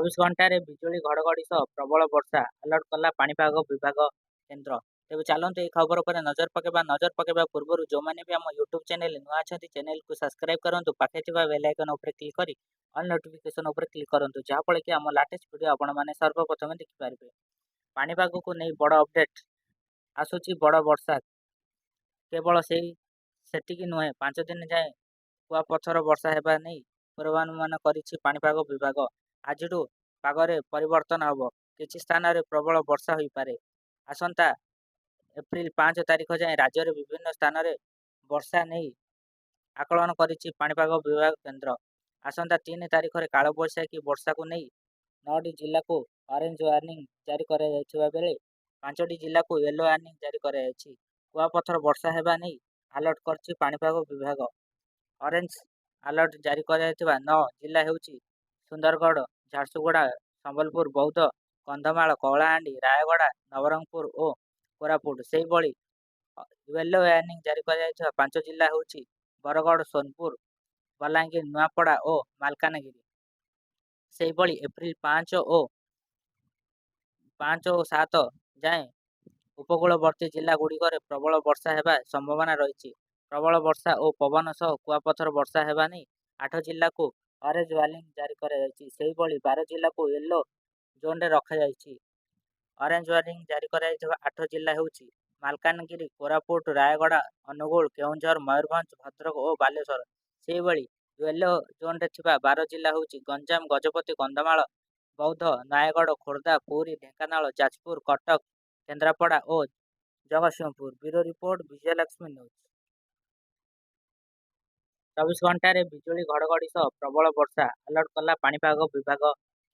24 ଘଣ୍ଟାରେ ବିଜୁଳି ଘଡ଼ଘଡ଼ି ସହ ପ୍ରବଳ ବର୍ଷା, ଆଲର୍ଟ କଲା ପାଣିପାଗ ବିଭାଗ କେନ୍ଦ୍ର। ତେବେ ଚାଲନ୍ତୁ ଏହି ଖବର ଉପରେ ନଜର ପକାଇବା। ନଜର ପକାଇବା ପୂର୍ବରୁ ଯେଉଁମାନେ ବି ଆମ ୟୁଟ୍ୟୁବ୍ ଚ୍ୟାନେଲ୍ ନୂଆ ଅଛନ୍ତି, ଚ୍ୟାନେଲକୁ ସବସ୍କ୍ରାଇବ୍ କରନ୍ତୁ। ପାଖରେ ଥିବା ବେଲ୍ ଆଇକନ୍ ଉପରେ କ୍ଲିକ୍ କରି ଅଲ୍ ନୋଟିଫିକେସନ୍ ଉପରେ କ୍ଲିକ୍ କରନ୍ତୁ, ଯାହାଫଳରେ କି ଆମ ଲାଟେଷ୍ଟ ଭିଡ଼ିଓ ଆପଣମାନେ ସର୍ବପ୍ରଥମେ ଦେଖିପାରିବେ। ପାଣିପାଗକୁ ନେଇ ବଡ଼ ଅପଡେଟ୍ ଆସୁଛି। ବଡ଼ ବର୍ଷା କେବଳ ସେଇ ସେତିକି ନୁହେଁ, 5 ଦିନ ଯାଏଁ କୁଆପଥର ବର୍ଷା ହେବା ନେଇ ପୂର୍ବାନୁମାନ କରିଛି ପାଣିପାଗ ବିଭାଗ। ଆଜିଠୁ ପାଗରେ ପରିବର୍ତ୍ତନ ହେବ। କିଛି ସ୍ଥାନରେ ପ୍ରବଳ ବର୍ଷା ହୋଇପାରେ। ଆସନ୍ତା ଏପ୍ରିଲ 5 ତାରିଖ ଯାଏଁ ରାଜ୍ୟରେ ବିଭିନ୍ନ ସ୍ଥାନରେ ବର୍ଷା ନେଇ ଆକଳନ କରିଛି ପାଣିପାଗ ବିଭାଗ କେନ୍ଦ୍ର। ଆସନ୍ତା 3 ତାରିଖରେ କାଳବୈଶାଖୀ ବର୍ଷାକୁ ନେଇ 9ଟି ଜିଲ୍ଲାକୁ ଅରେଞ୍ଜ ୱାର୍ଣ୍ଣିଂ ଜାରି କରାଯାଇଥିବା ବେଳେ 5ଟି ଜିଲ୍ଲାକୁ ୟେଲୋ ୱାର୍ଣ୍ଣିଂ ଜାରି କରାଯାଇଛି। କୁଆପଥର ବର୍ଷା ହେବା ନେଇ ଆଲର୍ଟ କରିଛି ପାଣିପାଗ ବିଭାଗ। ଅରେଞ୍ଜ ଆଲର୍ଟ ଜାରି କରାଯାଇଥିବା 9 ଜିଲ୍ଲା ହେଉଛି ସୁନ୍ଦରଗଡ଼, ଝାରସୁଗୁଡ଼ା, ସମ୍ବଲପୁର, ବୌଦ୍ଧ, କନ୍ଧମାଳ, କଳାହାଣ୍ଡି, ରାୟଗଡ଼ା, ନବରଙ୍ଗପୁର ଓ କୋରାପୁଟ। ସେହିଭଳି ୟେଲୋ ୱାର୍ଣ୍ଣିଂ ଜାରି କରାଯାଇଥିବା 5 ଜିଲ୍ଲା ହେଉଛି ବରଗଡ଼, ସୋନପୁର, ବଲାଙ୍ଗୀର, ନୂଆପଡ଼ା ଓ ମାଲକାନଗିରି। ସେହିଭଳି ଏପ୍ରିଲ 5 ଓ 7 ଯାଏଁ ଉପକୂଳବର୍ତ୍ତୀ ଜିଲ୍ଲାଗୁଡ଼ିକରେ ପ୍ରବଳ ବର୍ଷା ହେବା ସମ୍ଭାବନା ରହିଛି। ପ୍ରବଳ ବର୍ଷା ଓ ପବନ ସହ କୁଆପଥର ବର୍ଷା ହେବା ନେଇ 8 ଜିଲ୍ଲାକୁ ଅରେଞ୍ଜ ୱାର୍ଣ୍ଣିଂ ଜାରି କରାଯାଇଛି। ସେହିଭଳି 12 ଜିଲ୍ଲାକୁ ୟେଲୋ ଜୋନ୍ରେ ରଖାଯାଇଛି। ଅରେଞ୍ଜ ୱାର୍ଣ୍ଣିଂ ଜାରି କରାଯାଇଥିବା 8 ଜିଲ୍ଲା ହେଉଛି ମାଲକାନଗିରି, କୋରାପୁଟ, ରାୟଗଡ଼ା, ଅନୁଗୁଳ, କେଉଁଝର, ମୟୂରଭଞ୍ଜ, ଭଦ୍ରକ ଓ ବାଲେଶ୍ୱର। ସେହିଭଳି ୟେଲୋ ଜୋନ୍ରେ ଥିବା 12 ଜିଲ୍ଲା ହେଉଛି ଗଞ୍ଜାମ, ଗଜପତି, କନ୍ଧମାଳ, ବୌଦ୍ଧ, ନୟାଗଡ଼, ଖୋର୍ଦ୍ଧା, ପୁରୀ, ଢେଙ୍କାନାଳ, ଯାଜପୁର, କଟକ, କେନ୍ଦ୍ରାପଡ଼ା ଓ Jagatsinghpur. Bureau report, Vijayalakshmi news. 24 ଘଣ୍ଟାରେ ବିଜୁଳି ଘଡ଼ଘଡ଼ି ସହ ପ୍ରବଳ ବର୍ଷା, ଆଲର୍ଟ କଲା ପାଣିପାଗ ବିଭାଗ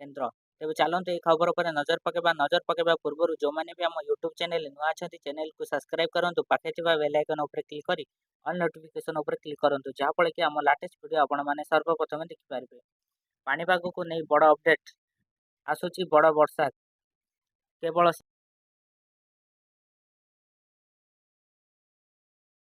କେନ୍ଦ୍ର। ତେବେ ଚାଲନ୍ତୁ ଏହି ଖବର ଉପରେ ନଜର ପକାଇବା। ନଜର ପକାଇବା ପୂର୍ବରୁ ଯେଉଁମାନେ ବି ଆମ ୟୁଟ୍ୟୁବ୍ ଚ୍ୟାନେଲ୍ ନୂଆ ଅଛନ୍ତି, ଚ୍ୟାନେଲକୁ ସବସ୍କ୍ରାଇବ୍ କରନ୍ତୁ। ପାଖରେ ଥିବା ବେଲ୍ ଆଇକନ୍ ଉପରେ କ୍ଲିକ୍ କରି ଅଲ୍ ନୋଟିଫିକେସନ୍ ଉପରେ କ୍ଲିକ୍ କରନ୍ତୁ, ଯାହାଫଳରେ କି ଆମ ଲାଟେଷ୍ଟ ଭିଡ଼ିଓ ଆପଣମାନେ ସର୍ବପ୍ରଥମେ ଦେଖିପାରିବେ। ପାଣିପାଗକୁ ନେଇ ବଡ଼ ଅପଡେଟ୍ ଆସୁଛି। ବଡ଼ ବର୍ଷା କେବଳ